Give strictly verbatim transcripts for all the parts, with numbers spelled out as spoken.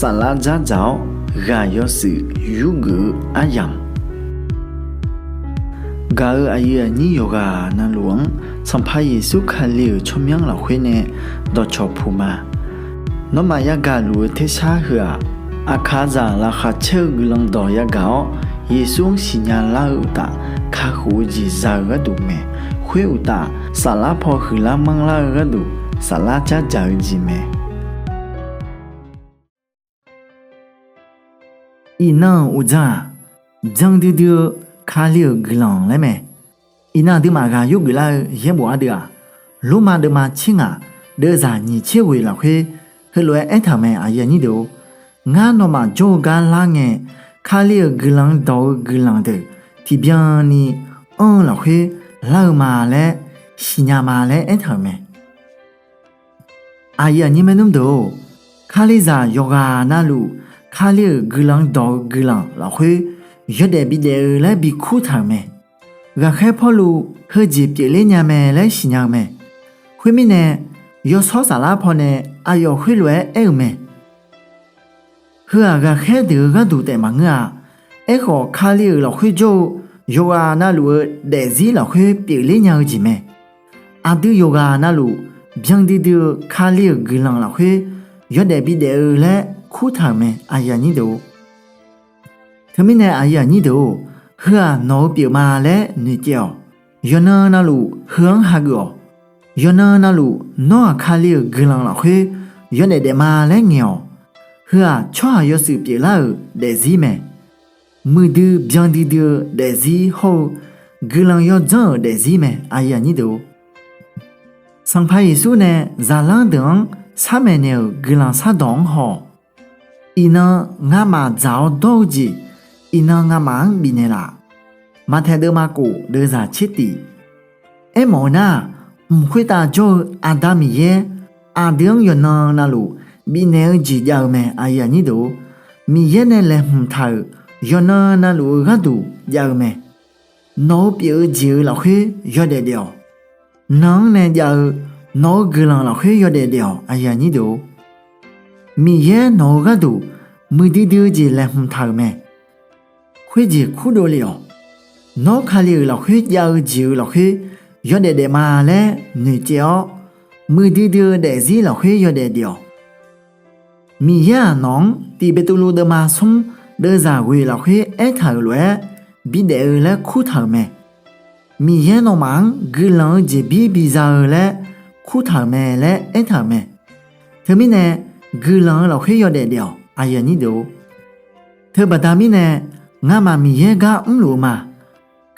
Saflar dzardzaq-awr ghaq yawshuif yurgeuf-eu aryamq, gaq-eu aqyuif aqnyir yawqghaq navluf-anr Sanqpaq Yeqsur Kali-euq tsawrmyanr lafkhoer nae dawqcawq puq ma. Nawmaf yagaq luf-eu tersar heu-aq, aqkaqzaq laqkhaq caer-eu guiqlanq dawq yagaq-awr, Yeqsur-anr siqnya lar-eu uqtaf, kakhof-eu jeq za-eu gharduq mae. Khoer uqtaf, saflar paw huiqlar manrlar-eu gharduq, saflar dzardzaq-eu jeq mae. Iqnan-euq uqdzan-aq, byandui dui-eu Kali-euq guiqlanq laer mae. Iqnan aqduimaf ghaq yurgeuf lar-eu yaerbof ardeuv-aq, Lormav deuvma tser ngaq, deuvzaq nyiq tser ghoeq lafkhoer heulof-aer aertaq-euq mae. Ngar nawmaf jawr-eu gar lar ngae, Kali-euq guiqlanq dawq-eu guiqlanq deuq tiqbyan ni anr-eu lafkhoer lar-eu ma laer siqnya ma laer aertaq-euq mae. Aqyuif aqnyir maernmr deuq-or, Kalizaq yawqghaq navluf Kali-euq guiqlanq dawq-eu guiqlanq lafkhoer yawdaef bidaef-eu laer bikur taq-euq mae. Ghaqkhaer Pawrluv heujeq pyeufler nya mae laer siqnya-eu mae. Khoermirnae, yawshawr saflar pawnae aqyawf khoerlof-aer aer-eu mae. Heu-aq ghaqkhaer deuq-eu gharduq taef maqngeur-a. Aerkhawf, Kali-euq lafkhoer jawr-eu yawqghaq navluf-eu daefzir lafkhoer pyeufler nya-eu jeq mae. Aqdui yawqghaq navluf byandui dui-eu Kali-euq guiqlanq lafkhoer yawdaef bidaef-eu laer kurtaq-euq mae. Teumirnae, heu-aq nawq-eu pyeufma laer noeqtsaev-awq. Yawqnan navluf heu-anr hageuf-awq. Yawqnan navluf nawr-aq Kali-euq guiqlanq lafkhoer yawdaef daefma laer ngaeq-awq. Heu-aq tsawrhaq yawshuif pyeuflar-euq daefzir mae. Muiqdui byandui dui-eu daefzir hawr-eu guiqlanq yawdzanr-euq daefzir mae. Sanqpaq Yeqsur nae zaqlanr deuq-anr sharmaeq naeq-euq guiqlanq shardawq-anr haw-awq. Iqnan ngamaf dzaq-awr dawr-eu jeq, iqnan ngamaf-anr bifnaeq laf. Maqtaeq deuvma khof deuvzaq tser tif. Aermawf-eu nar-aq, mq khoertav jawr-eu Aqda Miqyaer aqdui-anr yawqnan navluf bifnaeq-eu jeq jav-eu mae. Miqyaer nae laeqhmq taq-euq yawqnan navluf-eu gharduq jav-eu mae. Nawq-eu pyeuf-eu jeq-eu lafkhoer yawdaef daef-awq. Nan-anr nae jav-eu nawq-eu guiqlanq lafkhoer yawdaef daef-awq. Miqyaer nawq-eu gharduq muiqdui dui-eu jeq laeqhmq taq-euq mae. Khoerjeq kurdov lef-awq. Nawr Kali-euq lafkhoer jav-eu jeq-eu lafkhoer yawdaef daefma laer noeqtsaev-awr, muiqdui dui-eu daefzir lafkhoer yawdaef daef-awq. Miqyaer-aq nawq-anr Tiq Beqtuvluv deuvma smr deuvzaq ghoeq lafkhoer aertaq-euq lof-aer bidaef-eu laer kurtaq-euq mae. Miqyaer nawmaf-anr guiqlanq-eu jeqbir biza-eu laer kurtaq-euq mae laer aertaq-euq mae. Teumirnae guiqlanq-eu lafkhoer yawdaef daef-awq. Teubaqda mirnae ngamaf Miqyaer gar mrluf-eu ma.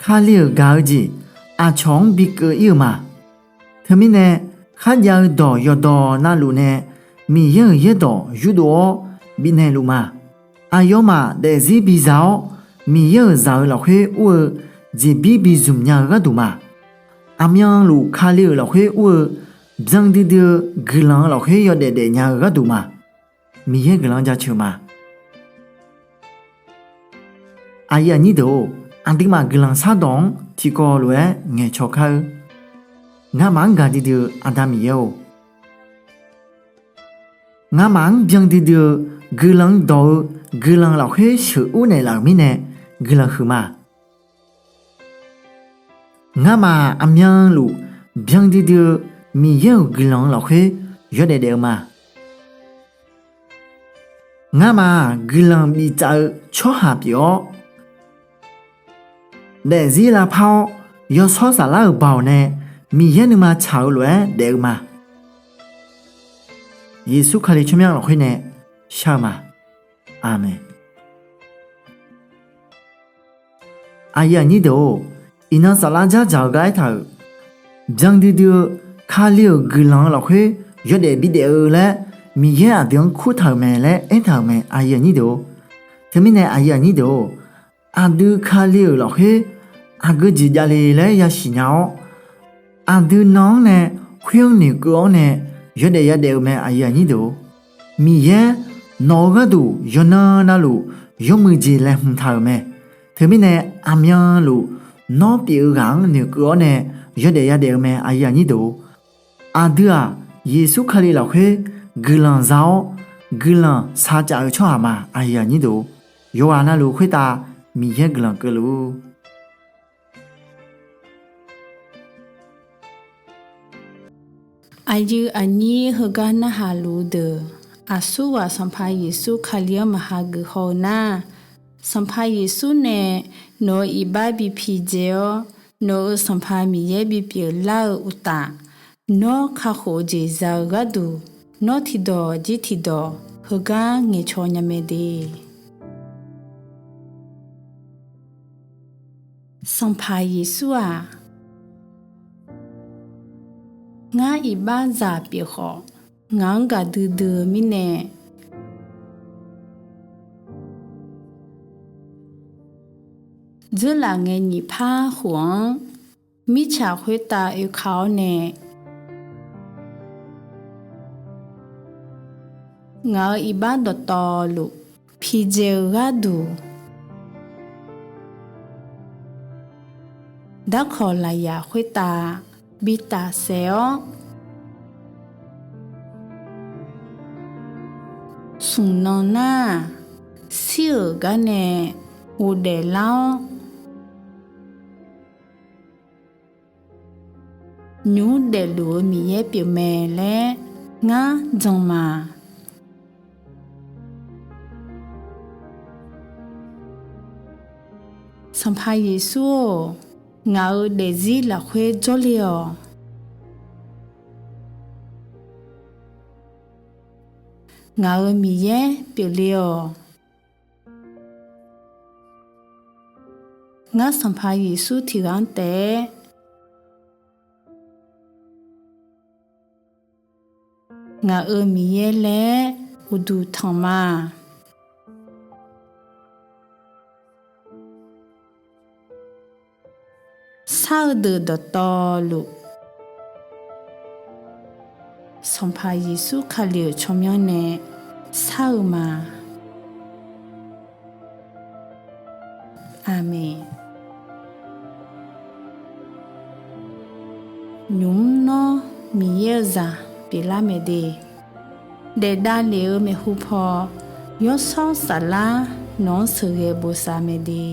Kali-euq gaq-eu jeq aqcawq-anr bikeuv ir-eu ma. Teumirnae kharjav-eu dawq yawqdawq navluf nae Miqyaer-euq yaerdawq yurdov-awr bifnaeq luf ma. Aqyawfmaf daefzir biza-awr Miqyaer-euq zaq-eu lafkhoer ur-eu jeqbir bizmq nya-eu gharduq ma. Aqmyanluf Kali-euq lafkhoer ur-eu byandui dui-eu guiqlanq-eu lafkhoer yawdaef daef nya-eu gharduq ma. Miqyaer guiqlanq-anr jaceuq ma. Aqyuif aqnyir deuq-or, aqduimaf guiqlanq shardawq-anr tiqkawv lof-aer ngaeqcaw kar-eu. Ngamaf-anr gaqdui dui-eu Aqda Miqyaer-or, ngamaf-anr byandui dui-eu guiqlanq dawq-eu guiqlanq lafkhoer sheuqur naeqlaf-euq mirnae guiqlanq huiqma. Ngamaf-aq aqmyanluf byandui dui-eu Miqyaer-euq guiqlanq-eu lafkhoer yawdaef daef-eu ma. Ngamaf-aq guiqlanq biftsaf-eu tsawrhaq pyeuf-awr, daefzir lavpar-awr yawshawr saflar-euq baoq nae Miqyaer nuima tsaq-eu lof-aer daef-eu ma. Yeqsur Kali tsawrmyanr lafkhoer nae shar-eu ma. Aqmeq. Aqyuif aqnyir deuq-or, iqnan saflar dzardzaq-eu gar aertaq-euq, byandui dui-eu Kali-euq guiqlanq-eu lafkhoer yawdaef bidaef-eu laer Miqyaer aqdui-anr kurtaq-euq mae laer aertaq-euq mae. Teumirnae aqyuif aqnyir deuq-or, aqdui Kali-euq lafkhoer aqgeu jeq javle laer yasiq nya-awr, aqdui nan-anr nae khoer-anr noeqkeuv-awr nae yawdaef yadaef-eu mae. Miqyaer nawq-eu gharduq yawqnan navluf yawmuiq jeq laeqhmq taq-euq mae. Teumirnae aqmyanluf nawr pyeuf-eu ghaq-anr noeqkeuv-awr nae yawdaef yadaef-eu mae. Aqdui-aq Yeqsur Kali lafkhoer guiqlanq za-awr guiqlanq shaqcaf-eu tsawrhaq ma. Aqyuif aqnyir deuq, yawqghaq navluf khoertav Miqyaer guiqlanq keuvluf-ur. Aqyuif aqnyir heugar narhaq luf-eu deuq, aqsurghaq Sanqpaq Yeqsur Kali-anr maqha geuf haw-eu nar, Sanqpaq Yeqsur nae nawq-euq iqbax bi pidzae-awr, nawq-euq Sanqpaq Miqyaer bipyeuf lar-eu uqtaf, nawr kakhof-eu jeq za-eu gharduq, nawr tiqdawq jir tiqdawq heugar ngaeqcaw nya mae de. Sanqpaq Yeqsur-aq, ngar iqbaxzaq pyeuf khawf, ngaq-anr gaqdui dui-eu mirnae, dzeurlaf ngae nyiq par khof-anr mirtsaq khoertav oeka-awr nae, ngaq-euq iqbax dawqtawvluf pidzae-eu gharduq, darkawq lafyaq khoertav bi tafsaef-awr, smq nan nar-aq, shir-euq gar nae ghofdaef lar-awr, nymq mr daefluf-eu Miqyaer pyeuf mae laer ngar jan ma. Sanqpaq Yeqsur-or, ngaq-euq daefzir lafkhoer jawrle-awq. Ngaq-euq Miqyaer pyeufle-awq. Ngar Sanqpaq Yeqsur tiqghaq-anr taef-aer ngaq-euq Miqyaer laer uqduq tanq ma. Shar-eu deuq dawqtawvluf, Sanqpaq Yeqsur Kali-euq tsawrmyanr nae shar-eu ma. Aqmeq. Nymq mr nawr Miqyaer-eu zaq pyeuflar mae de. Daef davlef-eu maeqhu paw, Yawshawr Saflar nawq-anr sheuqghae bosav mae de.